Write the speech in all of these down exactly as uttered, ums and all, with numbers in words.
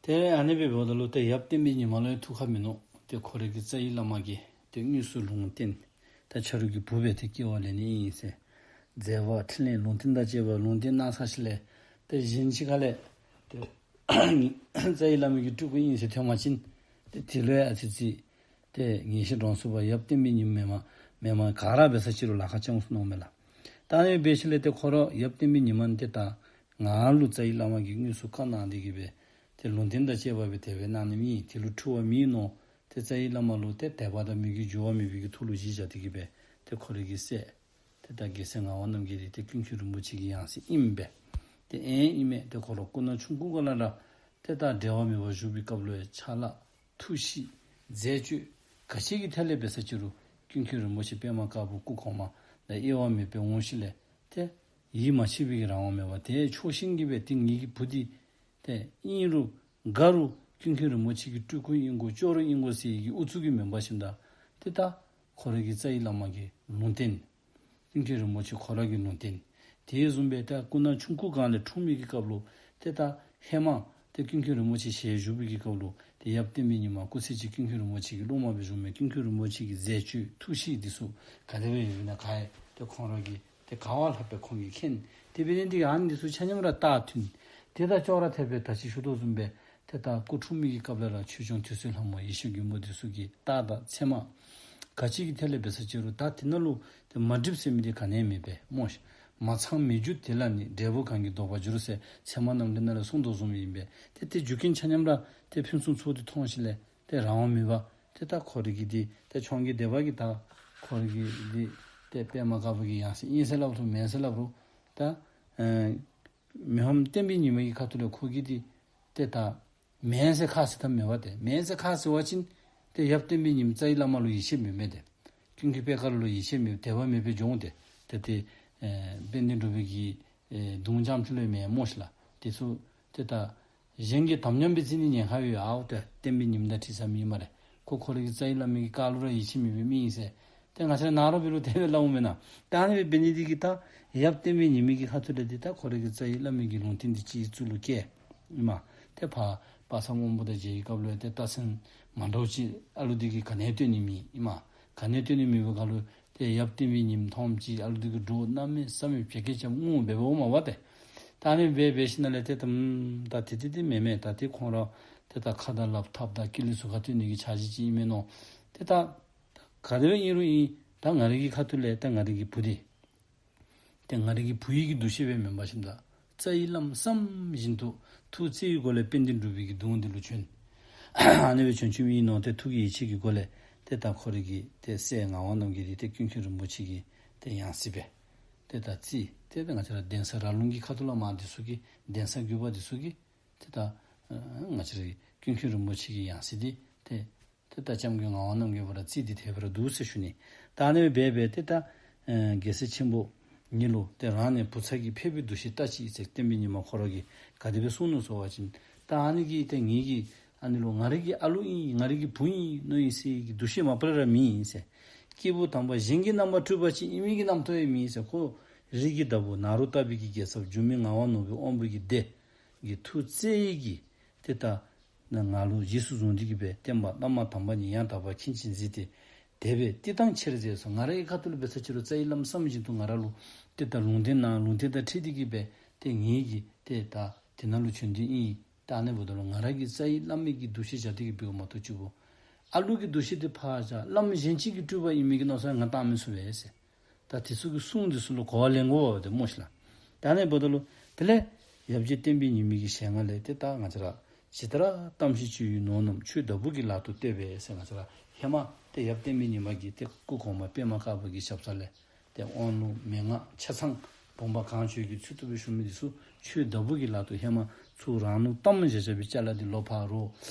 ཏེ་ཨ་ནི་སྦེ་འབདཝ་ད་ལུ་ཏེ་ཡབ་བསྟན་པའི་ཉི་མ་ལུ་ཡང་ཐུགས་ཁག་མིན་ནུག། ཏེ་ཁོ་རའི་གི་རྩ་བའི་བླ་མ་གིས་ཏེ་དངོས་སུ་ལུང་བསྟན། ད་ཆ་རོགས་ཀྱི་བུ་སྦེ་ཏེ་སྐྱེ་བ་ལེན་ནི་ཨིན་ཟེར། མཛད་པ་ཕྲིན་ལས་ལུང་བསྟན་དང་བཅས་པ་ལུང་བསྟན་གནང་ཚར་ཞིནམ་ལས་ཏེ་གཞན་ཅིག་ཁ་ལས་ཏེ་རྩ་བའི་བླ་མ་གི་སྤྲུལ་སྐུ་ཨིན་ཟེར་ཐོན་པ་ཅིན་ཏེ་དེ་ལུ་ཡང་ཨ་ཙི་ཙི་ཏེ་ངེས་ཤེས་འདྲོངས་ཚུགས་པར་ཡབ་བསྟན་པའི་ཉི་མ་མེན་མ་མེན་མ་ག་ར་འབད་ས་ཅིག་རུང་ལཱ་ཁག་བྱུང་སོ་ནུག་མས་ལགས། ད་ཨ་ནི་འབད་ཞིནམ་ལས་ཏེ་ཁོ་ར་ཡབ་བསྟན་པའི་ཉི་མ་ཏེ་ད་ང་ལུ་རྩ་བའི་བླ་མ་གིས་དངོས་སུ་བཀའ་གནང་སྟེ་གིས་སྦེ་ཏེ་ལུང་བསྟན་དང་བཅས་པ་སྦེ་དེ་སྦེ་གནང་ནི་མེད། དེ་ལུ་འཁྲུལ་བ་མེད་མནོ། ཏེ་རྩ་བའི་བླ་མ་ལུ་ཏེ་དད་པ་དང་མོས་གུས་འགྱུར་བ་མེད་པའི་གི་ཐོག་ལུ་གཞི་བཞག་སྟེ་གིས་སྦེ་ཏེ་ཁོ་རའི་གི་སྲས་ཏེ་ད་རྒྱལ་སྲས་ངག་དབང་རྣམ་རྒྱལ་འདི་ཏེ་ཀུན་མཁྱེན་རིན་པོ་ཆེ་གི་ཡང་སྲིད་ཨིན་པས། ཏེ་ཨེ་ཨིན་མས། ཏེ་ཁོ་ར་སྐུ་ན་ཆུང་ཀུ་སྒང་ལས་ར་ཏེ་ད་འབྲལ་བ་མེད་པར་བཞུགས་པའི་སྐབས་ལུ་ཡང་ཕྱག་ལཱ་ཐུགས་གཤིས་མཛད་སྤྱོད་ག་ཅི་གི་ཐད་ལས་འབད་ས་ཅིག་རུང་ཀུན་མཁྱེན་རིན་པོ་ཆེ་པདྨ་དཀར་པོ་སྐུ་གོང་མ་ལས་དབྱེ་བ་མེད་པར་འོང་ཞིནམ་ལས་ཏེ་ཡིད་མ་ཆེས་པའི་གི་རང་དབང་མེད་པར་ཏེ་ཕྱོགས་ཞེན་གྱིས་སྦེ་ཏེ་ངེའི་གི་བུ་འདི་ཏེ་ཨིན་རུང་ག་རུང་ཀུན་མཁྱེན་རིན་པོ་ཆེ་གི་སྤྲུལ་སྐུ་ཨིན་དགོ་ཅོག་ར་ཨིན་དགོ་ཟེར་བའི་གི་ཨུ་ཚུགས་ཀྱིས་མེན་པར་ཞིནམ་ད་ཏེ་ད་ཁོ་རའི་གི་རྩ་བའི་བླ་མ་གི་ལུང་བསྟན། ཀུན་མཁྱེན་རིན་པོ་ཆེ་ཁོ་ར་གི་ལུང་བསྟན། དེ་བཟུམ་སྦེ་ད་སྐུ་ན་ཆུང་ཀུ་སྒང་ལས་འཁྲུངས་མི་གི་སྐབས་ལུ་ཏེ་ད་ཧེ་མ་ཏེ་ཀུན་མཁྱེན་རིན་པོ་ཆེ་ཞལ་བཞུགས་པའི་གི་སྐབས་ལུ་ཏེ་ཡབ་བསྟན་པའི་ཉི་མ་སྐུ་ཚེ་གཅིག་ཀུན་མཁྱེན་རིན་པོ་ཆེ་གི་སློབ་མ་སྦེ་བཞུགས་མི་ཀུན་མཁྱེན་རིན་པོ་ཆེ་གི་མཛད་སྤྱོད་ཐུགས་གཤིས་འདི་ཚུ་ག་དེ་སྦེ་ཡོདཔ་ཨིན་ན་ག་ཡང་ཏེ་ཁོང་ར་གིས་ཏེ་ག་བ་ལྷག་པའི་ཁོང་གིས་མཁྱེན། དེ་འབད་ནི་འདི་གིས་ཨ་ནི་འདི་ཚུ་ཆ་མཉམ་ར་རྟགས་མཐུན། ཏེ་ད་ཅོག་ར་འཐདཔ་སྦེ་ད་ཅི་ཞུ་དོ་བཟུམ་སྦེ་ཏེ་ད་སྐུ་འཁྲུངས་མི་གི་སྐབས་ལས་ར་ཆོས་སྐྱོང་དུད་སོལ་ལྷ་མོ་ཡེ་ཤེས་མགོན་པོ་འདི་ཚུ་གི་རྟགས་དང་མཚན་མ་ག་ཅི་གི་ཐད་ལས་འབད་ས་ཅིག་རུང་ད་དེ་ནང་ལུ་ཏེ་མ་འགྲིགཔ་ཟེར་མི་འདི་ག་ནི་ཡང་མེད་པས་སྨོ་ཤིག། མ་ཚང་མེད་རྒྱུ་དེ་ལ་ནི། འབྲས་བུ་གང་གིས་ལྡོག་པར་འགྱུར་ཟེར་ཚད་མ་རྣམ་འགྲེལ་ནང་ལས་གསུངས་དོ་བཟུམ་ཨིན་པས། ཏེ་ཏེ་རྒྱུ་རྐྱེན་ཆ་མཉམ་ར་ཏེ་ཕུན་སུམ་ཚོགས་ཏེ་མཐོང་ཞིནམ་ལས་ཏེ་རང་དབང་མེད་པར་ཏེ་ད་ཁོ་རའི་གི་འདི་ཏེ་འཕྱོངས་རྒྱས་སྡེ་པ་གིས་ད་ཁོ་རའི་གི་འདི་ཏེ་པདྨ་དཀར་པོ་གི་ཡང་སྲིད་ཨིན་ཟེར་སླབ་རུང་མེན་ཟེར་སླབ་རུང་ད་ཨེ་མི་ཕམ་བསྟན་པའི་ཉི་མ་གི་ཁ་ཐུག་ལས་ཁོ་གིས་འདི་ཏེ་ད་མེན་ཟེར་ཁ་བཟེད་ཐབས་མེད་པ་ཏེ། མེན་ཟེར་ཁ་བཟེད་པ་ཅིན་ཏེ་ཡབ་བསྟན་པའི་ཉི་མ་རྩ་བའི་བླ་མ་ལུ་ཡིད་ཆེས་མེད་མི་ཏེ། ཀུན་མཁྱེན་པད་དཀར་ལུ་ཡིད་ཆེས་མེད་དད་པ་མེད་པའི་སྦྱོང་ཏེ། ཏེ་ཏེ་ཨེ་དཔལ་ལྡན་འབྲུག་པའི་གི་ཨེ་གདུང་རྐྱངམ་ཅིག་ལུ་མེན་སྨོ་ཤིག་ལགས། དེ་ཚུ་ཏེ་ད་གཞན་གྱིས་དམ་ཉམས་སྦེ་བརྩི་ནི་ཉེན་ཁ་ཡོད། ཨའོ་ཏེ་བསྟན་པའི་ཉི་མ་དང་འཁྲིལ་ས་མེན་སྨ་རེ། ཁོ་ཁོ་རའི་གི་རྩ་བའི་བླ་མའི་གི་བཀའ་ལུ་ར་ཡིད་ཆེས་མེད་པའི་མི་ཨིན་ཟེར། ཏེ་ང་བཅས་ར་ནཱ་རོ་པའི་ལུ་དེ་སྦེ་སླབ་འོང་མེན་ན། ད་ཨ་ནི་སྦེ་འབད་ནི་འདི་གིས་ད་ཡབ་བསྟན་པའི་ཉི་མ་གི་ཁ་ཐུག་ལས་འདི་ད་ཁོ་རའི་གི་རྩ་བའི་བླ་མའི་གི་ལུང་བསྟན་འདི་སྤྱི་གཙུག་ལུ་བཀལ་ཨིན་མས། ཏེ་ཕར་དཔག་བསམ་དབང་པོ་དང་མཇལ་བའི་སྐབས་ལུ་ཡང་ཏེ་རྟགས་མཚན་མ་འདྲཝ་ཅིག་ཨ་ལུ་འདི་གིས་ག་ནི་ཡང་སྟོན་ནི་མེད་ཨིན་མས། ག་ནི་ཡང་སྟོན་ནི་མེད་པའི་སྒང་ལུ་ཏེ་ཡབ་བསྟན་པའི་ཉི་མ་མཐོངམ་ཅིག་ཨ་ལུ་འདི་གིས་འདྲོག་གནམ་མེད་ས་མེད་བྱེད་སྐད་རྐྱབ་ངུ་འབད་འབདཝ་མས་པ་ཏེ། ད་ཨ་ནི་སྦེ་འབད་ཞིནམ་ལས་ཏེ་ད་ད་དེ་དེ་དེ་མེན་མས། ད་ཏེ་ཁོང་ར་ཏེ་ད་ཁ་དང་ལགཔ་ཐགཔ་དང་ཀི་ལི་ཚུ་ག་སྟོན་ནི་གི་འཆར་གཞི་ཅིག་ཨིན་མས་མནོ། ཏེ་ད་ག་དེ་སྦེ་ཨིན་རུང་ཨིན། ད་ང་རའི་གི་ཁ་ཐུག་ལས་ད་ང་རའི་གི་བུ་འདི་ཏེ་ང་རའི་གི་བུ་ཡི་གི་འདུ་ཤེས་སྦེ་མེན་པར་ཞིནམ་ད་རྩ་བའི་བླམ་བསམ་བཞིན་དུ་ཐུགས་བརྩེ་བའི་སྒོ་ལས་དཔལ་ལྡན་འབྲུག་པའི་གི་གདུང་འདི་ལུ་བྱོན། ཨ་ནི་སྦེ་བྱོན་བྱོནམ་ཨིན་མནོ་སྟེ་ཐུགས་ཀྱི་ཡིད་ཆེས་ཀྱི་སྒོ་ལས་ཏེ་ད་ཁོ་རའི་གི་ཏེ་སྲས་ངག་དབང་རྣམ་རྒྱལ་འདི་ཏེ་ཀུན་མཁྱེན་རིན་པོ་ཆེ་གི་ཏེ་ཡང་སྲིད་སྦེ་ཏེ་ད་བརྩིས། ཏེ་ད་ང་བཅས་ར་གདན་ས་ར་ལུང་གི་ཁ་ཐུག་ལས་མར་འདི་ཚུ་གིས་གདན་ས་བརྒྱུད་པ་འདི་ཚུ་གིས་ཏེ་ད་ཨ་ང་བཅས་རའི་ཀུན་མཁྱེན་རིན་པོ་ཆེ་གི་ཡང་སྲིད་འདི་ཏེ་ཏེ་ད་སྐྱབས་མགོན་ངག་དབང་རྣམ་རྒྱལ་པ་ར་རྩིས་འདི་དེ་སྦེ་ར་འདུག་ཟེར་ཞུ་ནི། ད་ཨ་ནི་སྦེ་འབད་འབད་ཏེ་ད་ཨེ་རྒྱལ་སྲས་ཆེན་པོ་ཉིད་ལུ་ཏེ་རང་ནི་བུ་ཚ་གི་ཕེབས་པའི་འདུ་ཤེས་ལྟ་ཅི་ཟེར་བསྟན་པའི་ཉི་མ་ཁོ་ར་གིས་ག་དེ་སྦེ་གསུངས་ནུག་ཟེར་བ་ཅིན་ད་ཨ་ནི་གིས་ཏེ་ངེ་གི་ཨ་ནི་ལུ་ང་རའི་གི་ཨ་ལུ་ཨིན་ང་རའི་གི་བུ་ཨིན་མནོ་ཡི་ཟེར་གྱི་འདུ་ཤེས་མ་པ་ར་མེད་ཨིན་ཟེར། སྐྱེས་བུ་དམ་པ་གཞན་གྱི་རྣམ་པར་སྤྲུལ་པ་ཅིག་ཨིན་མི་གི་རྣམ་རྟོག་ཡང་མེད་ཟེར། ཁོ་རིགས་ཀྱི་བདག་པོ་ནཱ་རོ་ཏ་པའི་གི་རྒྱལ་ཚབ་སྒྱུ་མའི་ངག་དབང་ནོར་བུའི་དབང་པོ་གི་སྡེ་གི་ཐུགས་བརྩེ་ཡི་གིས་ཏེ་ད་ནཱ་ང་ལུ་རྗེས་སུ་བཟུང་སྟེ་གིས་སྦེ་བསྟན་པ་བླ་མ་དམ་པ་ཉིད་ཡང་དག་པར་མཁྱེན་ཅིང་གཟིགས་ཏེ་དད་པས་བསྟི་སྟང་ཆེར་མཛད་སོ། ང་རའི་ཁ་ཐུག་ལུ་འབད་ས་ཅིག་རུང་རྩ་བའི་བླམ་བསམ་བཞིན་དུ་ང་ར་ལུ་ཏེ་ད་ལུང་བསྟན་གནང་། ལུང་བསྟན་དང་འཁྲིལ་ཏེ་གིས་སྦེ་ཏེ་ངེ་གི་ཏེ་ད་དེ་ནང་ལུ་བྱོན་ཏེ་ཨིན། ད་ཨ་ནི་འབདཝ་ད་ལུ་ང་ར་གིས་རྩ་བའི་བླ་མའི་གི་འདུ་ཤེས་བཞག་སྟེ་གིས་འབདཝ་མ་གཏོགས་གཅིག་པོ་ཨ་ལུ་གི་འདུ་ཤེས་དེ་ཕར་བཞག་བླམ་གཞན་ཅིག་གི་སྤྲུལ་པ་ཨིན་མི་གི་མནོ་བསམ་ང་བཏང་མི་ཚུགས་པས་ཟེར། ད་དེ་ཚུ་གི་གསུང་འདི་ཚུ་ལུ་གོ་བ་ལེན་དགོ་པས་ཏེ་སྨོ་ཤིག་ལགས། ད་ཨ་ནི་འབདཝ་ད་ལུ་དེ་ལས་ཡབ་རྗེ་བསྟན་པའི་ཉི་མའི་གི་ཞལ་སྔ་ལས་ཏེ་ད་ང་བཅས་ར་ཇི་ལྟར་གཏམས་ཤིང་བཅོལ་བའི་ནོར་རྣམས་ཆོས་བདག་པོ་གི་ལག་ཏུ་གཏད་པས་ཟེར་ང་བཅས་ར་ཧེ་མ་ཏེ་ཡབ་བསྟན་པའི་ཉི་མ་གི་ཏེ་སྐུ་གོང་མ་པདྨ་དཀར་པོ་གི་ཞབས་ས་ལས་ཏེ་དབང་ལུང་མན་ངག་ཆ་ཚང་བུམ་པ་གང་བྱོའི་གི་ཚུལ་དུ་སྦེ་ཞུ་མི་འདི་ཚུ་ཆོས་བདག་པོ་གི་ལག་ཏུ་ཧེ་མ་ཚུར་རང་ལུ་གཏམས་བཞག་བཞག་པའི་ཅ་ལ་འདི་ལོག་ཕར་རོ།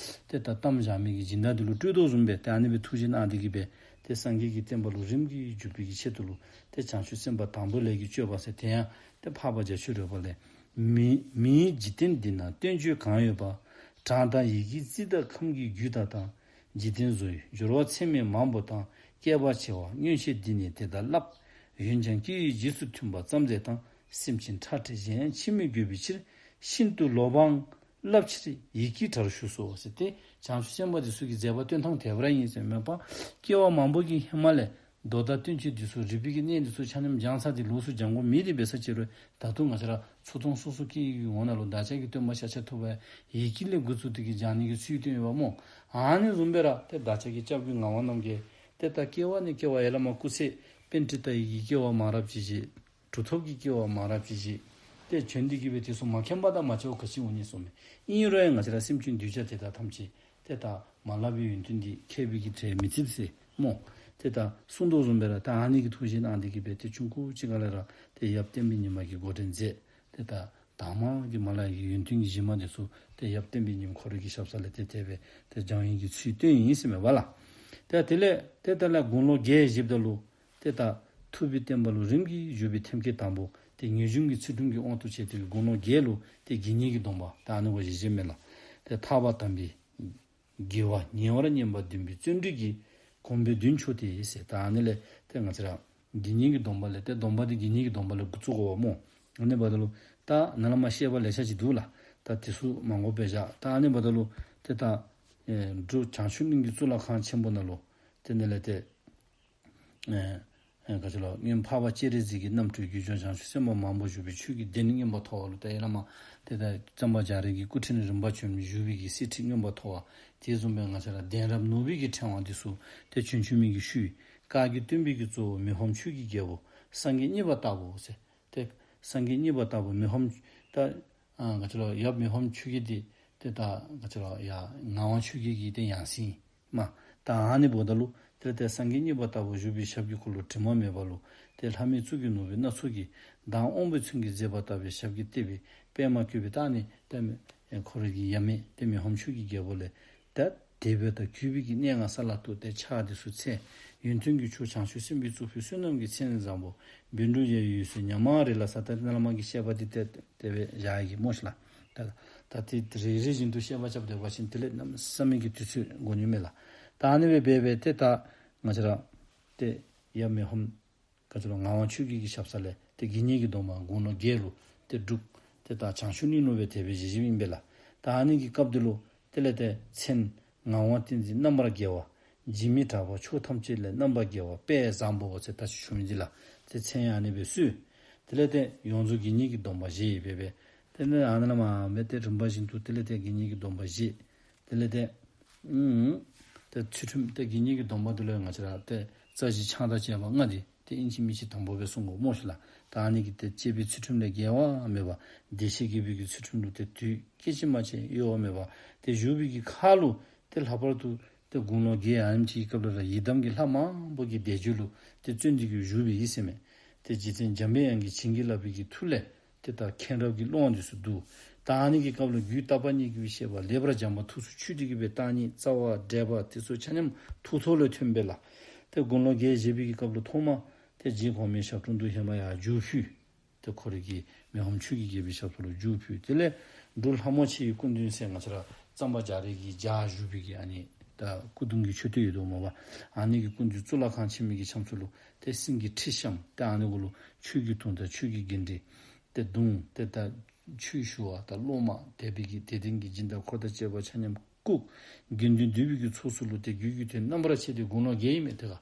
ཏེ་ད་གཏམས་བཞག་མི་གི་སྦྱིན་བདག་འདི་ལུ་སྤྲོད་དོ་བཟུམ་སྦེ་ཏེ་ཨ་ནི་སྦེ་ཐུགས་བཞེད་གནང་སྟེ་གིས་སྦེ་ཏེ་སངས་རྒྱས་ཀྱི་བསྟན་པ་ལུ་རིམ་གྱིས་འཇུག་པའི་གི་ཆེད་དུ་ལུ་ཏེ་བྱང་ཆུབ་སེམས་དཔའ་དང་པོའི་ལས་ཀྱི་སྤྱོད་པ་ཟེར་དེ་ཡང་ཏེ་འཕགས་པ་རྒྱ་མཚོའི་རོལ་པ་ལས། མི་མིའི་འཇིག་རྟེན་འདི་ན་བསྟན་བཅོས་གང་ཡོད་པ། གྲངས་དང་ཡི་གེའི་རྩིས་དང་ཁམས་ཀྱི་རྒྱུད་དག་དང་། འཇིག་རྟེན་བཟོ་ཡི་སྦྱོར་བ་ཚད་མེད་མང་པོ་དང་། བསྐལ་པ་བྱེ་བ་མངོན་ཤེས་འདི་ནི་དེ་དག་བསླབ། འོན་ཀྱང་སྐྱེ་བོའི་རྗེས་སུ་མཐུན་པ་ཙམ་མཛད་དང་། སེམས་ཅན་ཁྲག་ཁྲིག་གཞན་ཡང་ཕྱི་མི་དགོས་པའི་ཕྱིར། ཤིན་ཏུ་ལོ་འབངས་ བསླབ་ཕྱིར་ཡི་གེའི་གྲྭར་ཞུགས་སོ་ཟེར། ཏེ་བྱང་ཆུབ་སེམས་དཔའ་འདི་ཚུ་གི་མཛད་པ་སྟོན་ཐངས་དེ་སྦེ་ར་ཨིན་ཟེར་མས་པ། སྐྱེ་བ་མང་པོ་གི་ཧེ་མ་ལས་མདོ་དང་བསྟན་བཅོས་འདི་ཚུ་རིག་པའི་གི་གནས་འདི་ཚུ་ཆ་མཉམ་སྦྱངས་ཚར་ཏེ་ལོགས་སུ་སྦྱང་དགོཔ་མེད། དེ་འབད་ས་ཅིག་རུང་ད་དུང་ང་བཅས་ར་ཚུར་མཐོང་སོ་སོ་སྐྱེ་བོའི་ངོ་ནང་ལུ་བདག་ཅག་གི་སྟོན་པ་ཤཱཀྱ་ཐུབ་པ་ཡི་གེ་ལས་འགོ་བཙུགས་ཏེ་གིས་སྦྱང་ནི་གི་ཚུལ་སྟོན་ཡོདཔ་སྨོ། ཨ་ནི་བཟུམ་སྦེ་ར་ཏེ་བདག་ཅག་གི་སྐྱབས་མགོན་ངག་དབང་རྣམ་རྒྱལ་ཏེ་ད་སྐྱེ་བ་ནས་སྐྱེ་བ་ཡར་ལས་མར་སྐུ་ཚེ་པཎྜི་ཏའི་གི་སྐྱེ་བ་མང་རབས་ཅིག་བཞེས། གྲུབ་ཐོབ་ཀྱི་སྐྱེ་བ་མང་རབས་ཅིག་བཞེས། ཏེ་བྱོན་ཏེ་གིས་སྦེ་དེ་ཚུ་མ་མཁྱེན་པ་དང་མ་བྱ་བ་ག་ཅི་འོང་ནི་གསུངས་མས། ཨིན་རུང་ཡང་ང་བཅས་ར་སེམས་ཅན་གདུལ་བྱ་དེ་དག་ཐམས་ཅད་ཏེ་ད་མ་ལྷག་པའི་ཡོན་ཏན་འདི་མཁས་པའི་གི་གྲལ་མི་ཚུད་ཟེར་སྨོ། ཏེ་ད་གསུངས་དོ་བཟུམ་སྦེ་ར་ད་ཨ་ནི་གི་ཐུགས་བཞེད་གནང་སྟེ་གིས་སྦེ་ཏེ་ཆུང་ཀུ་ཅིག་ཁ་ལས་ར་ཏེ་ཡབ་བསྟན་པའི་ཉི་མ་གིས་འགོ་འདྲེན་མཛད། ཏེ་ད་དང་མ་གི་མ་ལྷག་གི་ཡོན་ཏན་གྱི་གཞི་མ་དེ་ཚུ་ཏེ་ཡབ་བསྟན་པའི་ཉིམ་ཁོ་རའི་གི་ཞབས་ས་ལས་ཏེ་དེ་སྦེ་ཏེ་སྦྱང་ནི་གི་ཚུལ་སྟོན་ཡི་ཟེར་མས་པ་ལགས། ཏེ་དེ་ལས་ཏེ་ད་ལས་དགུང་ལོ་བརྒྱད་བཞེསཔ་ད་ལུ་ཏེ་ད་ཐུབ་པའི་བསྟན་པ་ལུ་རིམ་གྱིས་བཞུགས་པའི་ཐེམ་སྐས་དང་པོ་ཏེ་ངེས་འབྱུང་གི་ཚུལ་ཁྲིམས་ཀྱི་དབང་དུ་བྱས་ཏེ་དགུང་ལོ་བརྒྱད་ལུ་ཏེ་དགེ་བསྙེན་གྱི་སྡོམ་པ་ད་ཨ་ནི་སྦེ་བཞེས་བཞེསཔ་མས་ལགས། ཏེ་ཐར་པ་དམ་པའི་དགེ་བ་ཉེ་བར་བསྙེན་པ་བདུན་པའི་བརྩོན་འགྲུས་ཀྱིས། གོམས་པའི་མདུན་མཆོག་དེ་ཟེར། ད་ཨ་ནི་ལས་ཏེ་ང་བཅས་ར་དགེ་བསྙེན་གྱི་སྡོམ་པ་ལས་ཏེ་སྡོམ་པ་འདི་དགེ་བསྙེན་གྱི་སྡོམ་པ་ལས་འགོ་བཙུགས་དགོཔ་སྨོ། ཨ་ནི་འབདཝ་ད་ལུ་ད་ནཱ་ལས་མར་བཤད་པ་ལེ་ཤ་ཅིག་འདུག་ལགས། ད་དེ་ཚུ་མ་དགོ་པས་བཞག། ད་ཨ་ནི་འབདཝ་ད་ལུ་ཏེ་ད་ཨེ་འབྲུག་བྱང་ཆུབ་གླིང་གི་གཙུག་ལག་ཁང་ཆེན་པོ་ནང་ལུ་ཏེ་ཨ་ནི་ལས་ཏེ་ཨེ་ཨེ་ག་ཅི་ལོ། སྔོན་འཕགས་པ་སྤྱན་རས་གཟིགས་ཀྱི་རྣམ་འཕྲུལ་རྒྱུད་འཇོམས་བྱང་ཆུབ་སེམས་དཔའ་མང་པོ་བཞུགས་པའི་ཆོས་ཀྱི་གདན་མངོན་པར་མཐོ་བ་ལུ་ཏེ་ཡར་ལས་མར་ཏེ་ད་གཙང་པ་རྒྱ་རས་ཀྱི་སྐུ་ཕྲེང་རིམ་པ་བྱོན་བཞུགས་པའི་གི་གསེར་ཁྲི་མངོན་པར་མཐོ་བ། དེ་བཟུམ་སྦེ་ང་བཅས་ར་གདན་རབས་ནོར་བུའི་གི་ཕྲེང་བ་འདི་ཚུ་ཏེ་བྱོན་བྱོན་མི་གི་ཤུལ་བཀའ་བརྒྱུད་སྟོན་པའི་གི་གཙོ་བོ་མི་ཕམ་ཆོས་ཀྱི་རྒྱལ་པོ་སངས་རྒྱས་གཉིས་པ་ལྟ་བུ་ཟེར། ཏེ་སངས་རྒྱས་གཉིས་པ་ལྟ་བུ་མི་ཕམ་ད་ཨ་ག་ཅི་ལོ། ཡབ་མི་ཕམ་ཆོས་རྒྱལ་འདི་ཏེ་ད་ག་ཅི་ལོ་ཡ་ངག་དབང་ཆོས་རྒྱལ་གྱི་ཏེ་ཡང་སྲིད་མས། ད་ཨ་ནི་འབདཝ་ད་ལུ་ཏེ་ཏེ་སངས་རྒྱས་གཉིས་པ་ལྟ་བུ་བཞུགས་པའི་ཞབས་ཀྱི་འཁོར་ལོ་དྲི་མ་མེད་པ་ལུ་ཏེ་ལྷ་མིའི་གཙུག་གི་ནོར་བུ་སྣ་ཚོགས་ཀྱིས་མདངས་དབང་པོའི་མཚོན་གྱིས་མཛེས་པ་ལྟ་བུའི་ཞབས་ཀྱིས་བཏེགས་པའི་པདྨ་བཀོད་པའི་ད་ཨ་ནི་ཏེ་ཁོ་རའི་གི་ཡབ་མེས་ཏེ་མི་ཕམ་ཆོས་ཀྱི་རྒྱལ་པོ་ལས་ད་དད་པ་དང་གུས་པའི་གི་གནས་ལྔ་ས་ལ་གཏུགས་ཏེ་ཕྱག་འདི་ཚུ་འཚལ། ཡོན་ཏན་གྱི་མཆོག་བྱང་ཆུབ་སེམས་དཔའི་གཙུག་ཕུད་བསོད་ནམས་ཀྱི་མཚན་བཟང་པོ་བཻ་ཌཱུརྱ་ཡི་འོད་ཟེར་ཉག་མ་རེ་ལ་ཟེར། ད་ནཱ་ལས་མར་གྱི་བཤད་པ་འདི་ཏེ་དེ་སྦེ་བཞག་ཡི་གི་སྨོ་ཤིག་ལགས། ད་ད་ཏེ་རེ་རེ་བཞིན་དུ་བཤད་པ་རྐྱབ་སྡོད་པ་ཅིན་དེ་ལས་གནམ་མེད་ས་མེད་ཀྱི་དུས་ཚོད་འགོར་ནི་མས་ལགས། ད་ཨ་ནི་སྦེ་འབད་སྦེ་ཏེ་ད་ང་བཅས་ར་ཏེ་ཡབ་མི་ཕམ་ག་ཅི་ལོ་ངག་དབང་ཆོས་རྒྱལ་གྱི་ཞབས་ས་ལས་ཏེ་དགེ་བསྙེན་གྱི་སྡོམ་པ་དགུང་ལོ་བརྒྱད་ལུ་ཏེ་འབྲུག་ཏེ་ད་བྱང་ཆུབ་གླིང་ལུ་སྦེ་དེ་སྦེ་བཞེས་བཞེསཔ་ཨིན་པས་ལགས། ད་ཨ་ནི་གི་སྐབས་འདི་ལུ་དེ་ལས་ཏེ་མཚན་ངག་དབང་བསྟན་འཛིན་རྣམ་པར་རྒྱལ་བ། འཇིགས་མེད་གྲགས་པ་ཕྱོགས་ཐམས་ཅད་ལས་རྣམ་པར་རྒྱལ་བ་དཔལ་བཟང་པོ་ཟེར་ད་ཅི་ཞུ་མི་འདི་ལགས། ཏེ་མཚན་ཡང་ཨ་ནི་སྦེ་གསོལ། དེ་ལས་ཏེ་ཡོངས་རྫོགས་དགེ་བསྙེན་གྱི་སྡོམ་པ་བཞེས་ཡི་སྦེ་སྦེ། ཏེ་ཨ་ནི་ཨ་ནཱ་ལས་མར་སྦེ་ཏེ་རིམ་པ་བཞིན་དུ་དེ་ལས་ཏེ་དགེ་བསྙེན་གྱི་སྡོམ་པ་བཞེས། དེ་ལས་ཏེ་ཨུམ་ཏེ་ཚུལ་ཁྲིམས་ཏེ་དགེ་བསྙེན་གྱི་སྡོམ་པ་འདི་ལུ་ཡང་ང་བཅས་ར་ཏེ་རྩ་བཞི་ཆང་དང་བཅས་པ་ལྔ་འདི་ཏེ་ཨིན་ཅི་མིན་ཅི་དང་པོ་སྦེ་བསྲུང་དགོ་སྨོ་ཤིག་ལགས། ད་ཨ་ནི་གིས་ཏེ་བཅས་པའི་ཚུལ་ཁྲིམས་ལས་འགལ་བ་མེད་པ། བདེ་གཤེགས་དགྱེས་པའི་གི་ཚུལ་ཁྲིམས་ལུ་ཏེ་དུས་སྐད་ཅིག་མ་ཆད་གཡོ་བ་མེད་པ། ཏེ་བཞུགས་པའི་གི་ཁར་ལུ་ཏེ་ལྷག་པར་དུ་ཏེ་དགུང་ལོ་བརྒྱད་ཨ་ནེམ་ཅིག་གི་སྐབས་ལུ་ར་ཡི་དམ་གྱི་ལྷ་མང་པོ་གི་བཟླས་བརྗོད་ལུ་ཏེ་བརྩོན་ཏེ་གིས་བཞུགས་པའི་ཨིན་ཟེར་མས། ཏེ་རྗེ་བཙུན་འཇམ་པའི་དབྱངས་ཀྱིས་བྱིན་གྱིས་བརླབས་པའི་གི་མཐུ་ལས་ཏེ་ད་མཁྱེན་རབ་ཀྱི་ཀློང་འདི་ཚུ་བསྡུ། ད་ཨ་ནི་གི་སྐབས་ལུ་རྒྱུད་བརྟག་པ་གཉིས་ཀྱི་བཤད་པ་ལེགས་པར་སྦྱངས་པ་ཐུགས་སུ་ཆུད་དེ་གིས་སྦེ་བརྟག་གཉིས་རྩ་བ་འགྲེལ་པ་དེ་ཚུ་ཆ་མཉམ་ཐུགས་ཐོག་ལུ་ཐོན་པས་ལགས། ཏེ་དགུང་ལོ་བརྒྱད་བཞེས་པའི་གི་སྐབས་ལུ་ཐོག་མ་ཏེ་རྗེ་གོང་མའི་ཞབས་དྲུང་དུ་ཧེ་མ་ཡར་རྒྱུགས་ཕུལ། ཏེ་ཁོ་རའི་གི་མི་ཕམ་ཆོས་ཀྱི་རྒྱལ་པོའི་ཞབས་ས་ལུ་རྒྱུགས་ཕུལ། དེ་ལས་འབྲུག་ལྷ་མོ་ཆེ་ཡི་སྐུ་མདུན་ཟེར་ང་བཅས་ར་གཙང་པ་རྒྱ་རས་ཀྱི་ལྗགས་བཞུགས་པའི་གི་ཨ་ནི་ད་སྐུ་གདུང་གི་མཆོད་རྟེན་ཡོད་དོ་སྨོ་པ། ཨ་ནི་གི་སྐུ་མདུན་གཙུག་ལག་ཁང་ཆེན་མོའི་གི་ཕྱག་མཚོ་ལུ་ཏེ་སེང་གེའི་ཁྲི་བཤམས། ཏེ་ཨ་ནི་གུ་ལུ་ཆོས་ཀྱི་དུང་དང་ཆོས་ཀྱི་གཎྜི་ཏེ་དུང་ཏེ་ད་ཆོས་ཞུ་བ་དང་སློབ་མ་དད་པའི་གི་དད་ལྡན་གྱི་སྦྱིན་བདག་འཁོར་དང་བཅས་པ་ཆ་མཉམ་བཀུག། དགེ་འདུན་འདུས་པའི་གི་ཚོགས་སུ་ལུ་ཏེ་རྒྱུད་ཀྱི་དོན་རྣམ་པར་ཕྱེ་སྟེ་དགུང་ལོ་བརྒྱད་ཨིན་མས། ཏེ་ག་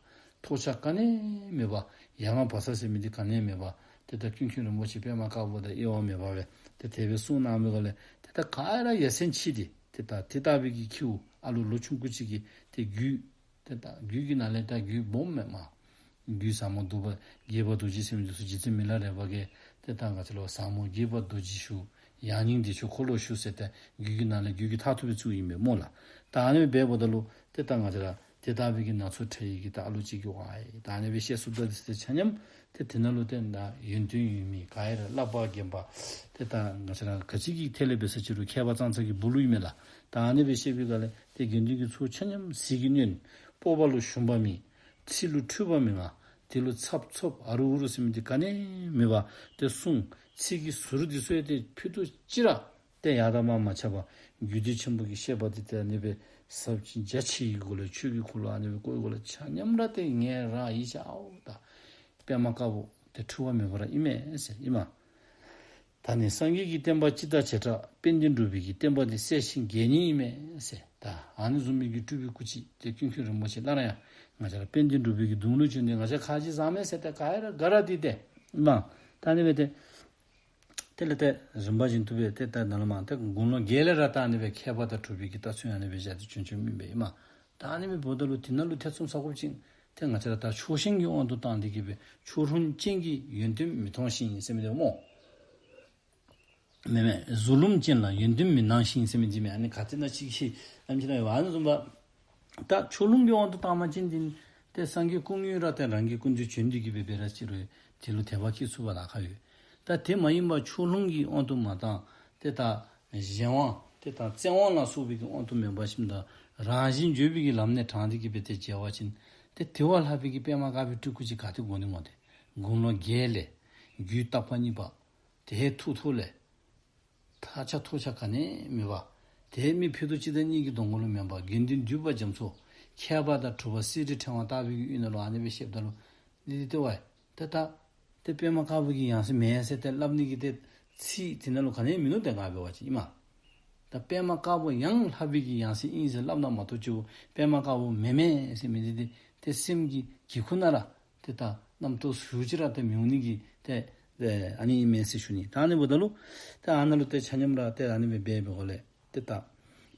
ཐོགས་ཆགས་ག་ནི་མེད་པ། ཡ་ང་བ་ས་ཟེར་མི་འདི་ག་ནི་མེད་པ། ཏེ་ད་ཀུན་མཁྱེན་རིན་པོ་ཆེ་པདྨ་དཀར་པོ་དང་དབྱེ་བ་མེད་པ་སྦེ་ཏེ་དེ་སྦེ་གསུངས་གནང་མི་གུ་ལས་ཏེ་ད་ག་ར་ཡ་མཚན་ཆེ་སྟེ་ཏེ་ད་དེ་ལྟ་བུའི་གི་ཁྱེའུ་ཨ་ལོ་ལོ་ཆུང་ཀུ་ཅིག་གིས་ཏེ་རྒྱུད་ཏེ་ད་རྒྱུད་ཀྱི་ནང་ལས་ད་རྒྱུད་སྦོམ་མས་མ། རྒྱུད་ཟབ་མོ་འདུས་པ་དགྱེས་པ་རྡོ་རྗེ་ཟེར་མི་འདི་ཚུ་རྗེ་བཙུན་མི་ལ་རས་པ་གིས་ཏེ་ད་ང་བཅས་ལུ་ཟབ་མོ་དགྱེས་པ་རྡོ་རྗེ་ཞུ། ཡང་སྙིང་བདེ་མཆོག་འཁོར་ལོ་ཞུ་ཟེར་ཏེ་རྒྱུད་ཀྱི་ནང་ལས་རྒྱུད་ཀྱི་མཐར་ཐུག་པའི་ཚུལ་ཨིན་པས་སྨོ་ལགས། ད་ཨ་ནི་འབདཝ་ད་ལུ་ཏེ་ད་ང་བཅས་ར་དེ་ལྟ་བུའི་གི་ནང་ཚུ་ཁྲིད་ཡི་གི་ད་ཨ་ལོ་ཅིག་གིས་ཝའེ་ད་ཨ་ནི་སྦེ་བཤད་ཚུགསཔ་ད་འདི་ཚུ་ཏེ་ཆ་མཉམ་ཏེ་དེ་ནང་ལུ་ཏེ་ད་ཡོན་ཏན་ཡོད་མི་ག་ཡ་ར་བསླབ་པ་རྒན་པ་ཏེ་ད་ང་བཅས་ར་ག་ཅི་གི་ཐད་ལས་འབད་ས་ཅི་རུང་མཁས་པ་ཙང་ཙང་གི་སྦུག་ལུ་ཨིན་མས་ལགས། ད་ཨ་ནི་སྦེ་བཤད་པའི་སྒང་ལས་ཏེ་དགེ་འདུན་གྱི་ཚོགས་ཆ་མཉམ་ཟིལ་གྱིས་གནོན། སྤོབས་པ་ལུ་ཞུམ་པ་མེད། ཚིག་ལུ་འཁྲུལ་པ་མི་མངའ། དེ་ལུ་འཚབ་འཚུབ་ཨ་རུ་ཨུ་རུ་ཟེར་མི་འདི་ག་ནི་མེད་པར་ཏེ་གསུང་། ཚིག་གི་ཟུར་འདི་ཚུ་ཡང་ཏེ་ཕུད་རྡོག་ཅིག་ར་ཏེ་ཡར་དང་མར་མ་ཆག་པར་རྒྱུད་སྡེ་ཆེན་པོ་གི་བཤད་པ་འདི་ཏེ་ཨ་ནི་སྦེ་ཟབ་ཅིང་རྒྱ་ཆེ་བའི་སྒོ་ལས་ཆོས་ཀྱི་འཁོར་ལོ་ཨ་ནི་སྦེ་བསྐོར་བའི་སྒོ་ལས་ཆ་མཉམ་ར་ཏེ་ངེས་ར་ཡིད་ཆེས་ཨའོ་ད་པདྨ་དཀར་པོ་ཏེ་འཁྲུལ་བ་མེད་པ་ར་ཨིན་མས་ཟེར་ཨིན་མས། ད་ནི་སངས་རྒྱས་ཀྱི་བསྟན་པ་སྤྱི་དང་བྱེ་བྲག་དཔལ་ལྡན་འབྲུག་པའི་གི་བསྟན་པ་འདི་གསལ་ཞིང་རྒྱས་ནི་ཨིན་མས་ཟེར། ད་ཨ་ནི་བཟུམ་མའི་གི་སྤྲུལ་པའི་སྐུ་ཅིག་ཏེ་ཀུན་མཁྱེན་རིན་པོ་ཆེ་སླར་ཡང་ང་བཅས་ར་དཔལ་ལྡན་འབྲུག་པའི་གི་གདུང་ལུ་བྱོན་ཏེ་ང་བཅས་ཁ་རྗེ་བཟང་མས་ཟེར་ཏེ་ག་ཡ་ར་ག་ར་འདི་ཏེ་མ་ད་ནི་སྦེ་ཏེ་དེ་ལས་ཏེ་རིམ་པ་བཞིན་དུ་སྦེ་ཏེ་ད་ནཱ་ལས་མར་ཏེ་དགུང་ལོ་བརྒྱད་ལས་ར་ད་ཨ་ནི་སྦེ་མཁས་པ་དང་གྲུབ་པའི་གི་རྟགས་ཚུ་ཨ་ནི་སྦེ་བཞག་སྟེ་བྱོན་བྱོནམ་ཨིན་པས་ཨིན་མས། ད་ཨ་ནི་སྦེ་འབདཝ་ད་ལུ་དེ་ནང་ལུ་ཐེ་ཚོམ་ཟ་དགོཔ་ཅིག་ཏེ་ང་བཅས་ར་ད་ཕྱོགས་ཞེན་གྱི་དབང་དུ་བཏང་སྟེ་གི་སྦེ་ཕྱོགས་ལྷུང་ཅན་གྱིས་ཡོན་ཏན་མི་མཐོང་ཞིང་ཟེར་མི་འདི་སྨོ། མེན་མེན། གཟུ་ལུམ་ཅན་ལ་ཡོན་ཏན་མི་སྣང་ཞིང་ཟེར་མི་འདི་མེན། ཨ་ནི་ག་ཏེ་ན་ཅིག་ཤེས་ཨ་ནི་ཅིག་ན་ཡོད། ཨ་ནི་བཟུམ་པ་ད་ཕྱོགས་ལྷུང་གི་དབང་དུ་བཏང་པ་ཅིན་འདི་ཏེ་སངས་རྒྱས་སྐུ་དངོས་ར་ཏེ་རང་གི་སྐུ་མདུན་བྱོན་ཏེ་གི་སྦེ་འབད་ར་ཅིག་རུང་དེ་ལུ་དད་པ་སྐྱེ་ཚུགས་པར་ལཱ་ཁག་ཡོད། ད་དེ་མ་ཡིན་པར་ཕྱོགས་ལྷུང་གི་དབང་དུ་མ་བཏང་ཏེ་ད་གཞན་དབང་ཏེ་ད་བཙན་དབང་ལ་སོགས་པའི་གི་དབང་དུ་མེན་པ་ཞིནམ་ད་རང་བཞིན་བརྗོད་པའི་གི་ལམ་ནས་དྲངས་ཏེ་གི་སྦེ་ཏེ་མཇལ་བ་ཅིན་ཏེ་དེ་བ་ལྷག་པའི་གི་པདྨ་དཀར་པོའི་སྤྲུལ་སྐུ་ཅིག་ག་ཏེ་དགོ་ནི་སྨོ། ཏེ་དགུང་ལོ་བརྒྱད་ལས་རྒྱུད་བརྟག་པ་གཉིས་པ་དེ་ཐུགས་ཐོག་ལས་ཐག་ཆ་ཐོགས་ཆ་ག་ནི་མེད་པ། དེ་མི་ཕུད་རྡོག་གཅིག་དང་གཉིས་ཀྱི་གདོང་ཁ་ལུ་མེན་པར་དགེ་འདུན་འདུས་པ་རྒྱ་མཚོ་མཁས་པ་དང་གྲུབ་པ་གསེར་གྱི་ཕྲེང་བ་ལྟ་བུའི་གཡུས་ནང་ལུ་ཨ་ནི་སྦེ་བཤདཔ་ད་ལུ་འདི་འདི་ལྟ་བ་ཏེ་ད་ཏེ་པདྨ་དཀར་པོ་གི་ཡང་སྲིད་མེན་ཟེར་ཏེ་སླབ་ནི་གི་ཏེ་ཚིག་དེ་ནང་ལུ་ག་ནི་མིན་ནུག། ཏེ་ང་འབད་བ་ཅིན་ཨིན་མས། ད་པདྨ་དཀར་པོ་ཡང་ལྷག་པའི་གི་ཡང་སྲིད་ཨིན་ཟེར་སླབ་ན་མ་གཏོགས་ཅིག་པདྨ་དཀར་པོ་མེན་མས་ཟེར་མི་འདི་ཏེ་ཏེ་སེམས་ཀྱི་གི་ཁུག་ནང་ར་ཏེ་ད་རྣམ་རྟོག་ཟུར་ཅིག་ར་ཏེ་མི་འོང་ནི་གི་ཏེ་ཨ་ནི་ཨིན་མས་ཟེར་ཞུ་ནི། ད་ཨ་ནི་འབདཝ་ད་ལུ་ཏེ་ཨ་ནཱ་ལུ་ཏེ་ཆ་མཉམ་ར་ཏེ་ཨ་ནི་སྦེ་འབད་བའི་སྒོ་ལས་ཏེ་ད་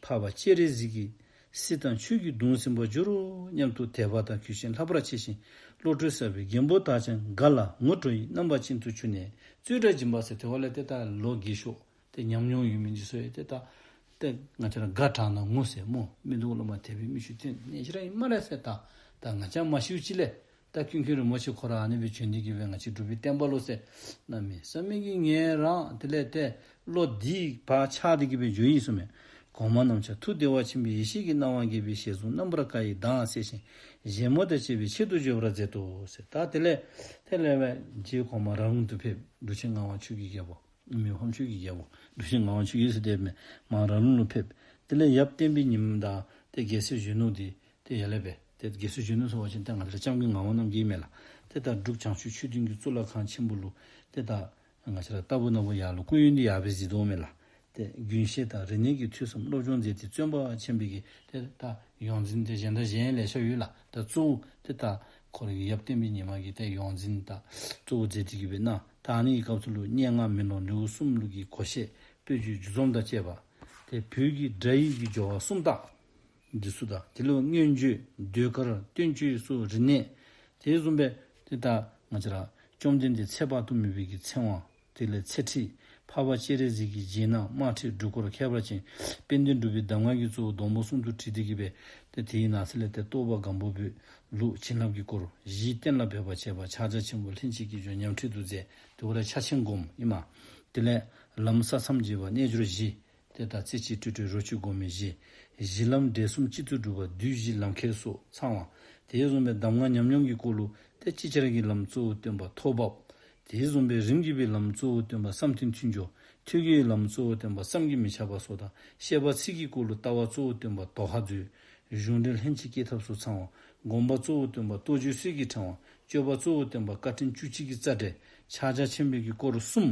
འཕགས་པ་སྤྱན་རས་གཟིགས་ཀྱིས་སྲིད་དང་ཆོས་ཀྱི་གདུང་ཟིན་པར་འགྱུར་རོ་སྙམ་དུ་དད་པ་དང་གུས་ཤིང་ལྷག་པར་ཆེ་ཞིང་བློ་གྲོས་ཟབ་པའི་རྒན་པོ་དག་ཀྱང་དགའ་ལ་ངུ་བྲོ་ཡི་རྣམ་པ་ཅན་དུ་གྱུར་ནས་རྩོད་གྲྭ་སྦྱིན་པ་ཟེར། དེ་བ་ལས་ཏེ་ད་ལོ་རྒས་ཤོས་ཏེ་ཉམས་མྱོང་ཡོད་མི་འདི་ཚུ་ཡང་ཏེ་ད་ཏེ་ང་བཅས་ར་དགའ་དྲགས་ན་ངུ་ཟེར་སྨོ། མི་སྡུག་ལུ་མ་དད་པའི་མིག་ཆུ་ཐོན་ནི་ཅིག་ར་ཨིན་སྨ་རེ་ཟེར། ད་ད་ང་བཅས་མ་ཤིཝ་ཅིག་ལས་ད་ཀུན་མཁྱེན་རིན་པོ་ཆེ་ཁོ་ར་ཨ་ནི་སྦེ་བྱོན་ཏེ་གི་སྦེ་ང་བཅས་འབྲུག་པའི་བསྟན་པ་ལུ་ཟེར་གནམ་མེད་ས་མེད་ཀྱི་ངལ་རངས་དེ་ལས་ཏེ་བློ་འདི་བག་ཆགས་ཏེ་གི་སྦེ་འགྱོ་ཡི་ཟེར་མས། གོང་མ་རྣམས་ཀྱང་ཐུགས་བདེ་བ་ཆེན་པོའི་ཡེ་ཤེས་ཀྱི་སྣང་བ་འགེབས་པའི་ཞལ་གསུང་རྣམ་པར་དཀར་ཡི་གདངས་གསལ་ཞིང་གཞལ་མོ་དང་བཅས་པའི་ཆེད་དུ་བརྗོད་པར་མཛད་དོ་ཟེར། ད་དེ་ལས་དེ་ལས་སྦེ་རྗེ་གོང་མ་ར་ལུང་དུ་ཕེབས། འབྲུག་ཆེན་ངག་དབང་ཆོས་ཀྱི་རྒྱལ་པོ་མི་ཕམ་ཆོས་ཀྱི་རྒྱལ་པོ་འབྲུག་ཆེན་ངག་དབང་ཆོས་ཀྱི་ཟེར་དེ་མེན་མར་ར་ལུང་ལུ་ཕེབས། དེ་ལས་ཡབ་བསྟན་པའི་ཉི་མ་དང་ཏེ་རྒྱལ་སྲས་གཞོན་ནུ་འདི་ཏེ་ཡར་ལས་སྦེ་ཏེ་རྒྱལ་སྲས་གཞོན་ནུ་ཟེར་བ་ཅིན་ཏེ་ང་བཅས་ར་སྐྱབས་མགོན་ངག་དབང་རྣམ་རྒྱལ་མས་ལགས། ཏེ་ད་འབྲུག་བྱང་ཆུབ་ཆོས་སྡིངས་ཀྱི་གཙུག་ལག་ཁང་ཆེན་པོ་ལུ་ཏེ་ད་ང་བཅས་ར་ལྟ་བུ་ན་བུ་ཡར་ལུ་སྐུ་ཡོན་འདི་ཡར་སྦེ་གཟིགས་དོ་མས་ལགས། ཏེ་རྒྱུན་ཤེས་དང་རིག་གནས་ཀྱི་ཐོས་བསམ་སློབ་སྦྱོང་མཛད་དེ་བརྩོན་པ་ཆེན་པོའི་གི་ཏེ་ད་ཡོངས་འཛིན་ཏེ་གཞན་དང་གཞན་ལེ་ཤ་ཡོད་ལགས། ད་གཙོ་བོ་ཏེ་ད་ཁོ་རའི་ཡབ་བསྟན་པའི་ཉི་མ་གིས་ཏེ་ཡོངས་འཛིན་ད་གཙོ་བོ་མཛད་དེ་གི་སྦེ་གནང་། ད་ཨ་ནི་གི་སྐབས་སུ་ལུ་སྙན་ངག་མེ་ལོང་ལེའུ་གསུམ་ལུགས་ཀྱི་གོ་ཤེས་དཔེ་བརྗོད་སྒྱུ་རྩོམ་དང་བཅས་པ། ཏེ་བོད་ཀྱི་སྒྲ་ཡིག་གི་སྦྱོར་བ་སུམ་རྟགས་འདི་ཚུ་དང་དེ་ལུ་མངོན་བརྗོད་ཟློས་གར་བསྟན་བཅོས་སོགས་རིག་གནས་དེ་བཟུམ་སྦེ་ཏེ་ད་ང་བཅས་ར་བཅོམ་ལྡན་འདས་ཚེ་དཔག་ཏུ་མེད་པའི་གི་ཚེ་དབང་དེ་ལས་ཚེ་ཁྲིད་འཕགས་པ་སྤྱན་རས་གཟིགས་ཀྱི་རྗེས་གནང་དམར་ཁྲིད་སྒྲུབ་སྐོར་ཁྱད་པར་ཅན་དཔལ་ལྡན་འབྲུག་པའི་གདམས་ངག་གི་གཙོ་བོ་སྡོང་པོ་གསུམ་དུ་དྲིལ་ཏེ་གི་སྦེ་ཏེ་དེའི་ནང་གསེས་ལས་ཏེ་རྟོགས་པ་སྒམ་པོ་པའི་ལུགས་བྱིན་རླབས་ཀྱི་སྐོར། གཞི་གཏན་ལ་འབེབས་པར་བྱེད་པ་ཕྱག་རྒྱ་ཆེན་པོ་ལྷན་ཅིག་སྐྱེས་སྦྱོར་ཉམས་ཁྲིད་དུ་མཛད། དེ་བ་ལས་ཕྱག་ཆེན་སྒོམ་ཨིན་མས། དེ་ལས་ལམ་ས་མཚམས་འབྱེད་པ་རྣལ་འབྱོར་བཞི། ཏེ་ད་རྩེ་གཅིག་སྤྲོས་བྲལ་རོ་གཅིག་སྒོམ་མི་བཞི། གཞི་ལམ་འབྲས་གསུམ་གཅིག་ཏུ་སྒྲུབ་པ་བདུད་བཞིའི་ལམ་ཁྱེར་སོགས་ཚང་བ། དེ་བཟུམ་སྦེ་གདམས་ངག་ཉམས་མྱོང་གི་སྐོར་ལུ་ཏེ་ཅིག་ཅར་གྱི་ལམ་གཙོ་བོ་སྟོན་པ་ཐོག་བབས། དེ་བཟུམ་སྦེ་རིམ་གྱིས་པའི་ལམ་གཙོ་བོ་སྟོན་པ་བསམ་གཏན་མཐུན་སྦྱོར། ཐོད་རྒལ་ལམ་གཙོ་བོ་སྟོན་པ་བསམ་གྱིས་མི་ཁྱབ་པ་སོགས་དང་བཤད་པ་ཚིག་གི་སྐོར་ལུ་ལྟ་བ་གཙོ་བོ་སྟོན་པ་དོ་ཧ་མཛོད། གཞུང་འགྲེལ་ལྷན་ཅིག་སྐྱེས་ཐབས་སོགས་ཚང་བ། སྒོམ་པ་གཙོ་བོ་སྟོན་པ་རྟོགས་བརྗོད་གསེར་གྱི་ཕྲེང་བ། སྤྱོད་པ་གཙོ་བོ་སྟོན་པ་བཀའ་དྲིན་བཅུ་གཅིག་གི་རྩ་འགྲེལ། ཕྱག་རྒྱ་ཆེན་པོའི་གི་སྐོར་གསུམ།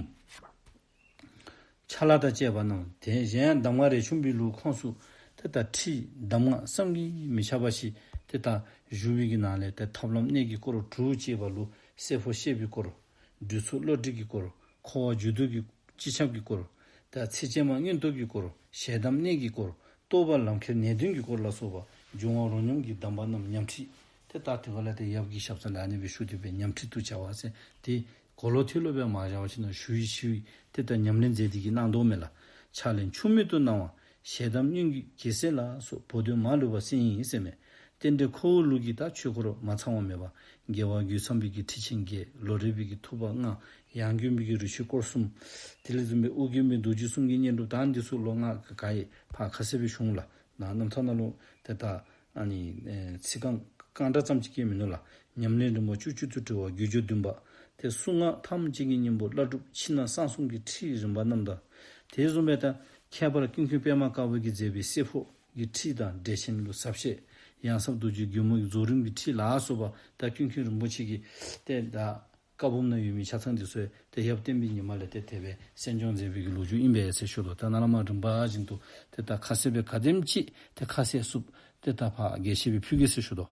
ཆ་ལག་དང་བཅས་པ་རྣམས་དེ་གཞན་ཡང་གདམས་ངག་རས་ཆུང་པའི་ལུགས་ཁོངས་སུ་ཏེ་ད་ཁྲིད་གདམས་ངག་བསམ་གྱིས་མི་ཁྱབ་པ་ཞིག་ཏེ་ད་བཞུགས་པའི་གི་ནང་ལས་ཏེ་ཐབས་ལམ་གནད་ཀྱི་སྐོར་དྲུག་ཅེས་པ་ལུ་བསྲེ་འཕོ་བཤད་པའི་སྐོར། སྦྲུལ་ཚོགས་བློ་གྲོས་ཀྱི་སྐོར། འཁོར་བ་འཇུག་ལྡོག་གི་སྤྱི་ཁྱབ་ཀྱི་སྐོར། ད་ཚེ་ཅན་མ་མངོན་རྟོགས་ཀྱི་སྐོར། ཞལ་གདམས་གནད་ཀྱི་སྐོར། རྟོགས་པ་ལམ་ཁྱེར་ནད་གདོན་གྱི་སྐོར་ལ་སོགས་པ་འབྱུང་བ་རོ་སྙོམས་ཀྱི་གདམས་པ་རྣམས་ཉམས་ཁྲིད། ཏེ་ད་དེ་ག་ལས་ཏེ་ཡབ་ཀྱི་ཞབས་ས་ལས་ཨ་ནི་སྦེ་ཞུ་སྟེ་སྦེ་ཉམས་ཁྲིད་དུ་བྱ་བ་ཟེར་ཏེ་གོ་ལོ་ཐོས་ལོ་སྦེ་མ་བཞག་པ་ཅིན་ཞུ་ཡི་ཞུ་ཡི་ཏེ་ད་ཉམས་ལེན་མཛད་དེ་གི་གནང་དོ་མས་ལགས། ཕྱག་ལེན་འཆུག་མེད་དུ་གནང་བ། ཞལ་གདམས་སྙན་བརྒྱུད་རྒྱལ་སྲས་ལ་སོགས་བོད་དོན་མ་ལུས་པ་གསན་ཡི་ཟེར་མས། རྟེན་འབྲེལ་ཁོ་བོའི་ལུགས་ཀྱི་ད་ཆོས་སྐོར་མ་ཚང་བ་མེད་པ། རྒྱལ་བ་རྒོད་ཚང་པའི་གི་ཁྲིད་ཆེན་བརྒྱད། ལོ་རས་པའི་གི་ཐུབ་པ་ལྔ། ཡང་དགོན་པའི་གི་རི་ཆོས་སྐོར་གསུམ། དེ་ལས་བཟུང་སྦེ་ཨོ་རྒྱན་པའི་རྡོ་རྗེ་གསུམ་གྱི་བསྙེན་སྒྲུབ་དང་འདི་ཚུ་ལོ་ལྔ་ག་ཡི་ཕར་ཁ་གསལ་སྦེ་ཞུ་འོང་ལགས། ན་རྣམ་ཐར་ནང་ལུ་ཏེ་ད་ཨ་ནི་ཚིག་རྐང་རྐང་འདྲ་ཙམ་ཅིག་གིས་མིན་ནུག་ལགས། ཉམས་ལེན་རིམ་པ་བཅུ་གཅིག་ཏུ་དྲིལ་བ་རྒྱུ་སྦྱོར་བདུན་པ། ཏེ་གསུང་ངག་ཐམས་ཅད་ཀྱི་སྙིང་པོ་བླ་སྒྲུབ་ཕྱི་ནང་གསང་གསུམ་གྱི་ཁྲིད་རིམ་པ་རྣམས་དང་། དེ་བཟུང་སྦེ་ད་ཁྱད་པར་ཀུན་མཁྱེན་པདྨ་དཀར་པོ་གིས་མཛད་པའི་བསྲེ་འཕོ་གི་ཁྲིད་དང་འགྲེལ་ཆེན་ལུ་ཟབ་བཤད། ཡང་ཟབ་རྡོ་རྗེ་སྒྱུ་མའི་རྫོགས་རིམ་གྱི་ཁྲིད་ལ་སོགས་པ་ད་ཀུན་མཁྱེན་རིན་པོ་ཆེ་གིས་ཏེ་ད་ ཀ་བུམ་ནང་ཡོད་མི་ཆ་ཚང་འདི་ཚུ་ཏེ་ཡབ་བསྟན་པའི་ཉི་མ་ལས་ཏེ་དེ་སྦེ་གསན་སྦྱོང་མཛད་པའི་གི་ལོ་རྒྱུས་ཨིན་པས་ཟེར་ཞུ་དོ། ད་ནཱ་ལས་མར་རིམ་པ་བཞིན་དུ་ཏེ་ད་ཁ་གསལ་སྦེ་ག་དེམ་ཅིག་ཏེ་ཁ་གསལ་སུབ་ཏེ་ད་ཕར་རྒྱས་ཤེས་སྦེ་ཕུལ་གེ་ཟེར་ཞུ་དོ།